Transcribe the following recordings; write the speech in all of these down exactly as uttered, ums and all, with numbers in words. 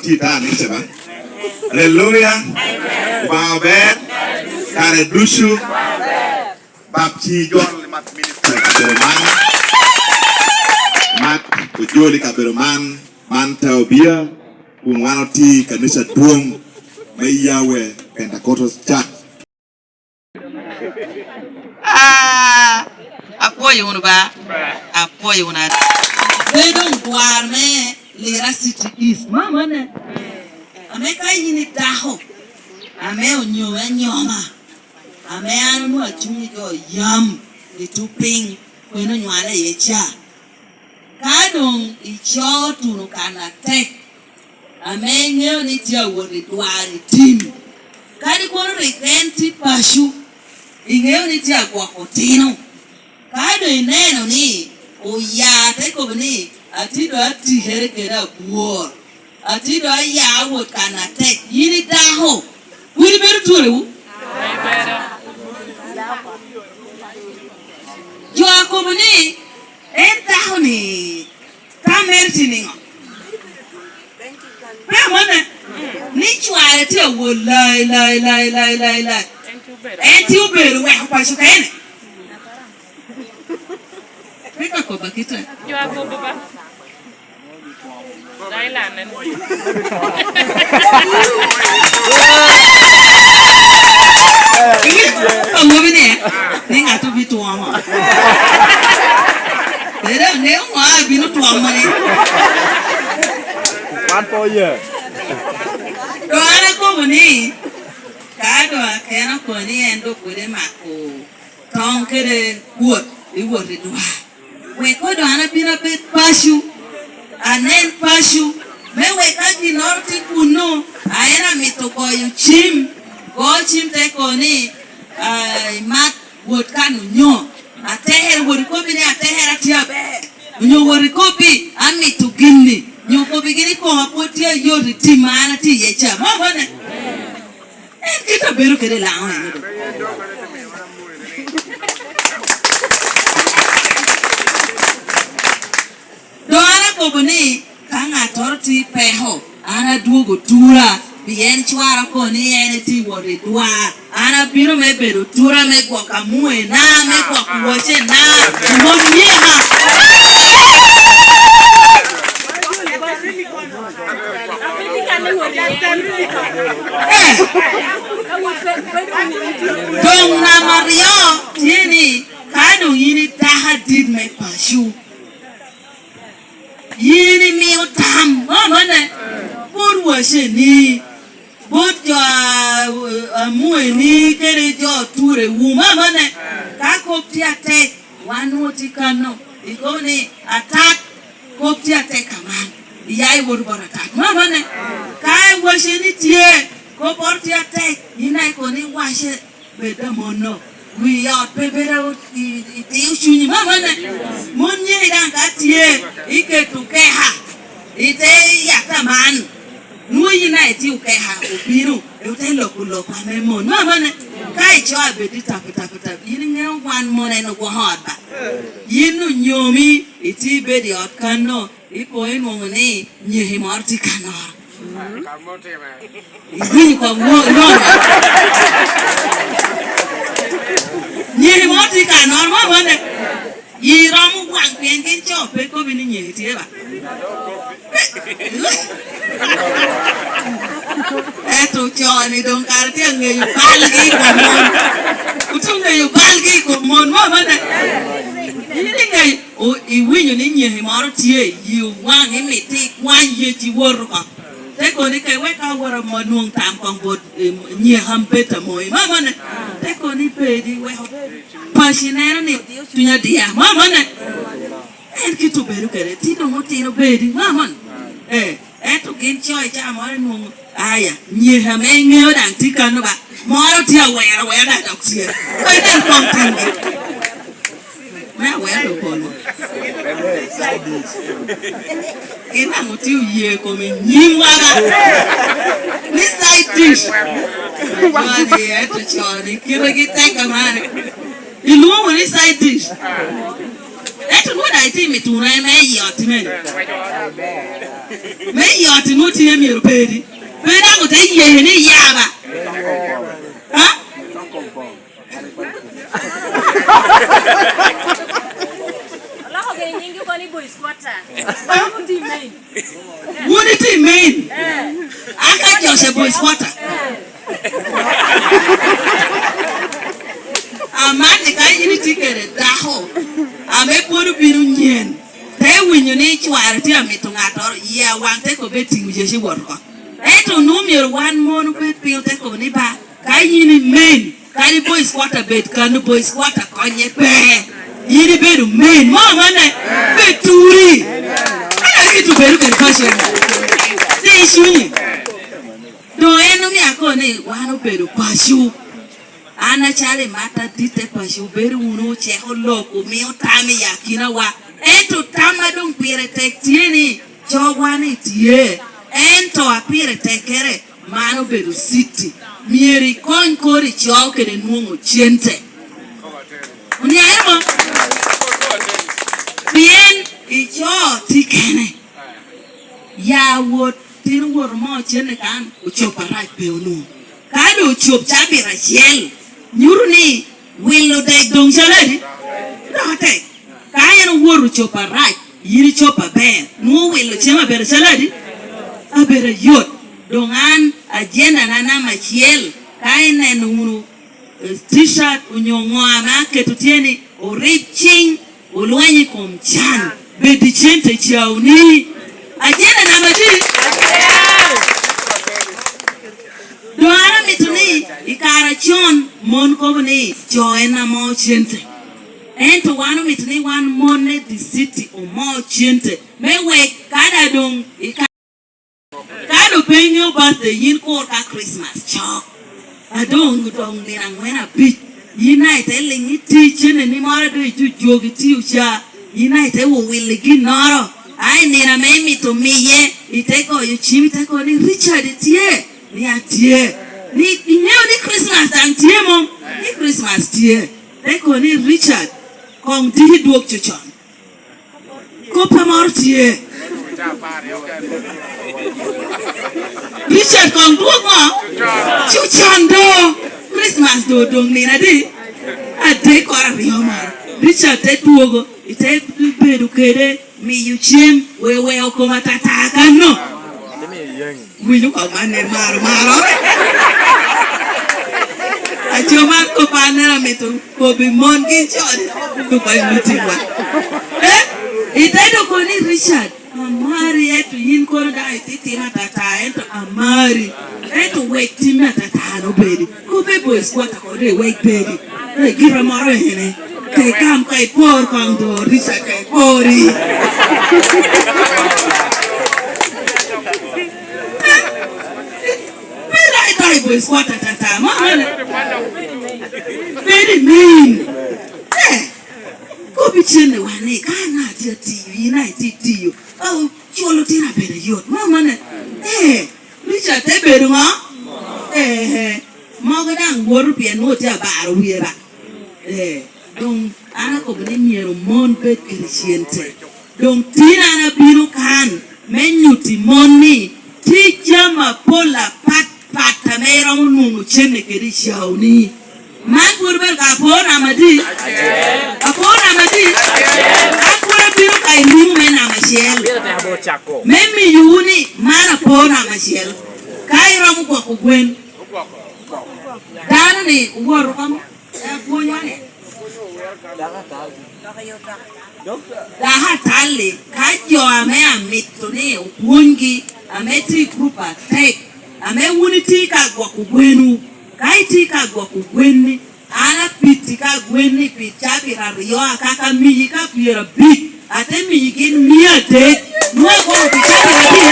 Tye i tara ni, cema. Aleluya. Obaŋa ber. Kare ducu. Bab ci jol i mat ministry i kabedo man. Mat ojol i kabedo man. Man te obia. Kun wan otye i kanica dwoŋ me Yahweh Pentecostal Church. Ah, apwoyo wunu ba. Apwoyo wunu. Pe doŋ gwar me Lira City East. Mamane. Ame ka yin i dako, ame onyowe anyoma, ame an onwoŋo acuŋ i jo yam, i tuŋ piny, kwene onywale iye ca. Ka doŋ icoo tuno kan atek, ame iŋeo ni tye awot i dwaro i tim, kadi kono rik en tye paco, iŋeo ni tye agwoko otino. Ka doŋ ineno ni oya te kobo ni, "Atye doŋ atikere kede abwor, atye doŋ aya awot kan atek," yin i dako, wun ibedo turewu? Jo akobo ni, "En dako-ni, tam mere tye niŋo?" Pe amanne, ni cware tye awot lai, lai, lai, lai, lai, lai. En tye obedo weko paco kene. Pe ka kobba kite. Jo akobo ba. Laila nen. Awobi ni, ni ŋat obitwomo. Ere ŋeo ŋo abino twomo ni. Wan pe oye. Doŋ an akobo ni, ka doŋ akeno koni en doŋ pwod emako toŋ kede wot, i wot i dwar. Wek kodo an abin abed paco, anen paco, me wek ka ginnoro tye kunnu, a en amito goyo cim, go cim te ko ni, ah, imat wot kan onyo atekere, wot ikobbi ni atekere atye aber, onyo wot ikobbi amito gin-ni, nyo kobbigi ni koma pwod tye ayot i tim a an atye iye ca. Mo mone? En kit a bedo kede Laŋo eno doŋ. Doŋ an akobo ni, ka ŋattoro tye i peko, an adwogo tura, pien cwara oko ni en etye wot i dwar. An abino me bedo tura me gwoko amwena, me gwoko wacena, i mom nyeka. Doŋ namba aryo tye ni, ka doŋ in i dako adit me paco, yin imio tam, mamane, bot waceni, bot jo a, a mueni, kede jo turewu, mamane, ka kop tye atek, wan nwoŋo tye kano, ikobo ni, "Atat, kop tye atek aman," iya iwot bot Atat, mamane, ka waceni tye, kopporo tye atek, yin daŋ ikobo ni, "Wace, bed amonno." Wi ot pe bedo i, i, i tiyo cunyi, mamane. Mon nyeki daŋ ka tye, iketo keka, ite yat aman. Nwoŋo yin a itye okeka, obino, ote loko lok ame mon. Mamane, ka ico abed i tapi, tapi, tapi, yin iŋeo wan mon en ogwoko ot ba. Yin onyomi, itye ibedo i ot kanno, ipo inwoŋo ni nyeki moro tye kanoro. Iwinyo kop wor, no. Nyeki moro tye kanoro, mamane. Yi romo waŋ pien gin co pe kobi ni nyeki tye ba. Ento co-ni doŋ kara tye aŋeyo balgi i kom mon. Otye oŋeyo balgi i kom mon, mo mane? Yin iŋeyo, o-, iwinyo ni nyeki moro tye, yi owaŋ, imito ikwany yec iwot oko. Te koni ke wek ka awot amo nwoŋ tam koŋ bot, em, nyeka bet amoyi. Mo mane? Te koni bedi wek obed. Paci neno ni odio cuny adia. Mo mane? En kit obedo kede, ti doŋ otino bedi, mamon. Eh, ento gin co i caa moro inwoŋo, aya, nyeka ame iŋeo daŋ tye kano ba, moro tye awero awera daŋ dok tye. Pe daŋ kom timgi. Me awero dok polo. Gin daŋ otye oye kom i nyim wara. Ni side dish. Joni, ento coni, kitegi tek amane. Ilwoŋo ni side dish. Ento nwoŋo daŋ itimo i tuna eme i ot mene. Me i ot inwoŋo tye myero bedi. Pe dok ote yeye ni yaba. Ha? Oloko gini nyingi oko ni boy squatter. Wun itye i main. Wun itye i main. Eh. Aka Josh e boy squatter. Eh. Aman ni ka yin itye kede dako ame pwod obino nyen, te winyo ni cware tye amito ŋattoro, yie awaŋ te kobbe tiŋo jeji wot oko. Ento onwoŋo myero wan mon obed piny ote kobo ni, "Ba, ka yin i main, kadi boy squatter bed kano, boy squatter konye pe. Yin ibedo main." Mo amanne, bed turi. An amito bedo kede paco eno. Ti cunyi. Doŋ en omio akobo ni wan obedo paco. An acalo i mat adit te paco, bedo wunu oceko lok, omio tam i akinawa. Ento tam a doŋ pire tek tye ni, cogwa ni tye, ento a pire tekkere, man obedo citi. Myero ikony kori co kede nwoŋo cente. Oniaŋ mo? Pien ico tye kene. Ya wot, tin owoto mo cente kan, ocopo arac pe onwoŋo. Ka doŋ ocop cabit acel, nyuto ni wilo dek doŋ calo adi? Dok tek. Ka en owoto ocopo arac, yin icopo aber, nwoŋo wilo cem abedo calo adi? Abedo ayot. Doŋ an, ajendana namba acel, ka ineno wunu, eh, t-shirt onyo ŋo ame aketo tye ni, "Orib ciŋ, olweny i kom can, bed i cente cawoni." Ajendana namba adi? Doŋ an amito ni i kare acon mon kobo ni co en amo cente. Ento wan omito ni wan mon me the city omo cente. Me wek ka da doŋ i ka-, ka doŋ pe iŋeo birthday, yin kur ka Christmas cok. A doŋ, doŋ nino aŋwen abic. Yin a ite liŋ iti cene ni moro a doŋ ijujuok iti oca. Yin a ite wo wili ginnoro. A i nino ame imito miye, ite goyo cim, ite kobo ni, "Richard itye?" Ni, "Atye." Ni, "Iŋeo ni Christmas daŋ tye mom?" Ni, "Christmas tye." Te kobo ni, "Richard, koŋ diki dwog cocon." Kop a moro tye. Richard koŋ dwog ŋo? Cocon do. Christmas do odoŋ nino adi? Adek kor aryo moro. Richard te dwogo, ite bedo kede, miyo cem, weweo kom atata kano. Winyo kop man en maro, maro. Aco man kop an en amito kobi mon gi con, Dubai meeting wa. Eh? Ite doko ni, "Richard, amari, eto yin kono daŋ ititino atata, ento amari. Eto wek tim atata an obedi." Kobe boy squatter kode wek bedi. Eh, gira moro ene. Ka igam ka ipor koŋ do, Richard ka ipori. Pe rai rai boy squatter tata, mama ne. Very mean. Eh, kobi cenne wane, ka na ti atiyo, ina iti tiyo. Oh, cholo tina bene yot, mama ne. Eh, Richard te bedo ŋo? Eh, eh. Mogo daŋ woto pien nwoŋo tye abaro wie ba. Eh, doŋ an akobo ni myero mon bed kede cente. Doŋ tin an abino kan me nyutti mon ni tye jami apol apat pat ame iromo nwoŋo cente kede i caoni. Man pwod obedo ka apor namba adi? Apor namba adi? An pwod abino ka i lumo me namba acel. Me miyowu ni man apor namba acel. Ka iromo gwoko gwen, dano ni owoto kamo. Apwonywa ni. Dako atal-li, ka jo ame amito ni opwonygi, ame tye i gurup atek, ame wun itye ka gwoko gwenwu, ka itye ka gwoko gwenni, an apitti ka gwenni pi cabit aryo, akaka miyi ka pyerabic, ate miyi gin mia adek, nwoŋo agwoko pi cabit abic.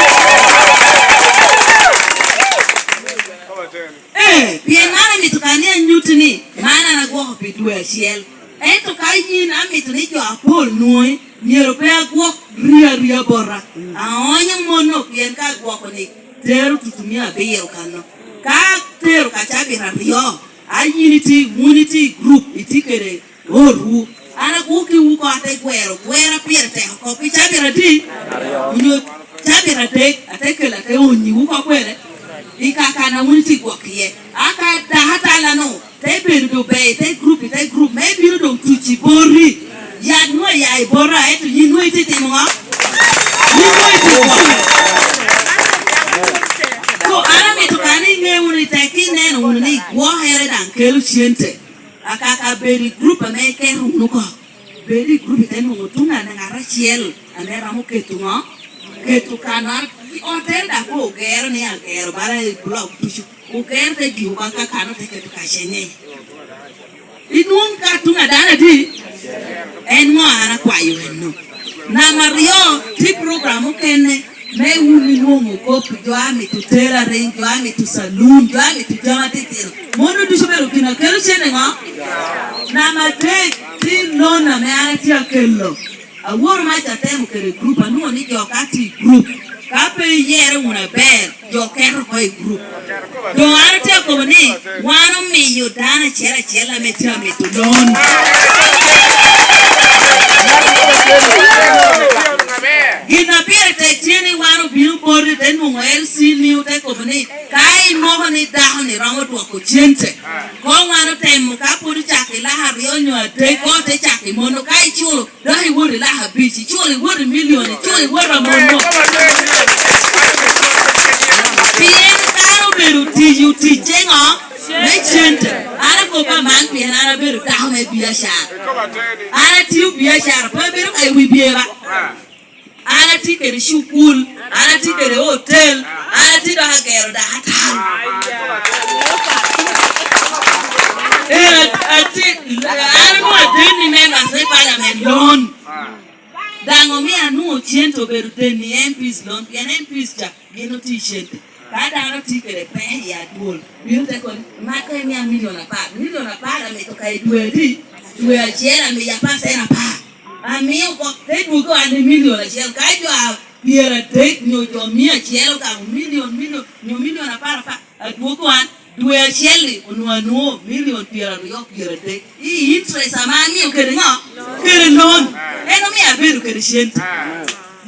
Ee, pien man amito ka ni anyutti ni, man an agwoko pi dwe acel. Ento ka yin amito ni jo apol nwoŋi, myero pe agwok ria ria bota. Aonyo mon-nu pien ka agwoko ni, tero tutu mia abiro kanno. Ka atero ka cabit aryo, a yin iti, wun iti i gurup, iti kede otwu. An agwokkiwu oko, ate gwero, gwera pire tek oko pi cabit adi? Onyo cabit adek, ate kelo, ate onyiwu oko kwene. I kakana wun itye gwok iye. Aka dako atalla-nu, te bedo doŋ ber i te gurup, i te gurup, me bino doŋ tuc i boti. Yat nwoŋo ya i bota, ento yin nwoŋo itye timo ŋo? Yin nwoŋo itye gwok. So, an amito kan iŋe wunu ni tek ka ineno wunu ni gwokere daŋ kelo cente, akaka bedo i gurup ame iketo wunu oko. Bedo i gurup ite nwoŋo tuŋ ame ŋat acel ame romo keto ŋo? Keto kano ottere dak ogero ni agero bala i blok ducu. Ogero te giko ba ka kano te keto kacene. Inwoŋ ka tuŋ a dano adi? En ŋo an akwayo enno? Namba aryo, tye program okene me wun inwoŋo kop jo a mito tela ring, jo a mito saloon, jo a mito jami atitino. Mono ducu bedo gin a kelo cene ŋo? Namba adek, tye loan ame an atye akelo. Aworo mac atemo kede gurup, anwoŋo ni jo ka tye i gurup, ka pe iyere wunu aber, jo keto oko i gurup. Doŋ an atye akobo ni wan omiyo dano acel acel ame tye amito loan. Gin a pire tek tye ni wan obino boti te nwoŋo L C ni ote kobo ni ka inwoko ni dako-ni romo dwoko cente, koŋ wan otemo ka pwod ocako i laka aryo nyo adek, koŋ te cako i mono ka iculo dok iwot i laka abic, iculo iwot i milion, iculo iwot amono. Pien kare obedo tic, oticce ŋo? Me cente. An akobo aman pien an abedo dako me biacara. An atio biacara, pe abedo ka i wi bye ba. An atye kede cukul, an atye kede hotel, an atye dok agero dakatal. Ee, atye, an onwoŋo adenni members me parliament loan. Daŋ omio anwoŋo cente obedo denni M Ps loan, pien M Ps ca gin otye i cente. Ka dano tye kede pek i adwol, bino te koni, "Maka imia milion apar." Milion apar amito ka i dwe adi? Dwe acel amiya pasent apar. Amio oko, te dwogo an i milion acel. Ka jo a pyeradek nyo jo mia acel ogamo milion, milion, nyo milion apar apar, adwogo an, dwe acel-li onwoŋo anwoŋo milion pyeraryo pyeradek. I interest ame amio kede ŋo? Kede loan. En omio abedo kede cente.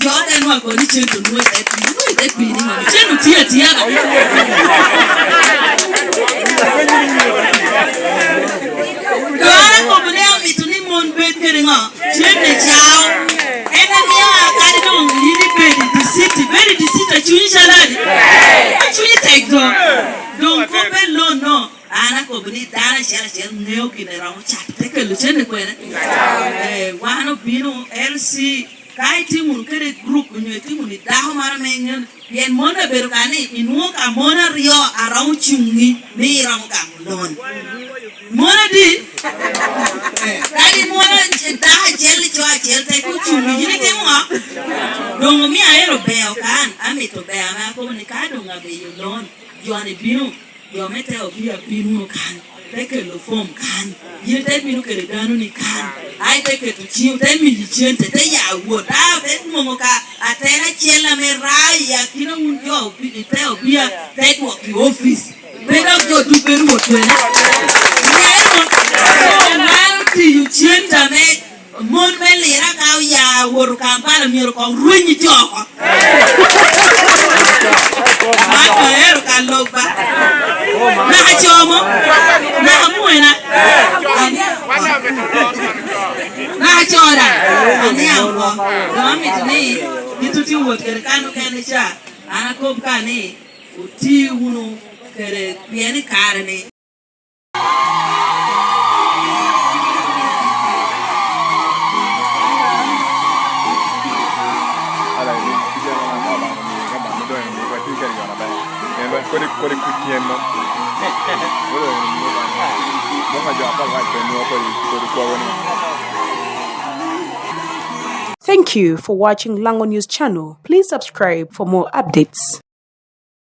Jo te nwoŋo akoni cente onwoŋo i te pii, onwoŋo i te pii ni ŋo? Cente otye atya ba. Doŋ an akobo ni amito ni mon bed kede ŋo? Cente cao. En amio akadi doŋ yin ibedo i the city. Bedo i the city acunyi calo adi? Acunyi tek doŋ. Doŋ kop en loan no. An akobo ni dano acel acel ŋeo gin eromo cato te kelo cente kwene. Eh, wan obino L C, ka itye wunu kede gurup onyo itye wunu i dako moro ame iŋeo, pien mon abedo ka ni inwoŋo ka mon aryo aromo cuŋi ni iromo gamo loan. Mon adi? Eh, kadi mon ac-, dako acel, co acel tek ocuŋi, yin itimo ŋo? Doŋ omio aero beo kan, amito beo ame akobo ni ka doŋ abeyo loan, jo-ni bino, jo me te obia bin wunu kan, te kelo fom kan, yin te bino kede dano-ni kan, ai te keto ciŋ, te miyi cente, te ya wot, a, te nwoŋo ka atela acel ame raa i akina wun jo obi-, te obia, te dwok i opic. Pe dok jo ducu bedo wot kwene. Ineno? So, man otiyo cente ame mon me Lira ka oya owoto Kampala myero kong rweny i jo oko. Man aero ka lok ba. Naka como, naka mwena. Naka cora. Aniaŋ oko. Dong amito ni, ituti wot kede kan okene ca, an akob ka ni, wuti wunu kede, pien i kare-ni. Kodi, kodi kuc tyen mom. Mom a jo apol wac pe nwoŋo kodi, kodi kwogo ni. Thank you for watching Lango News Channel. Please subscribe for more updates.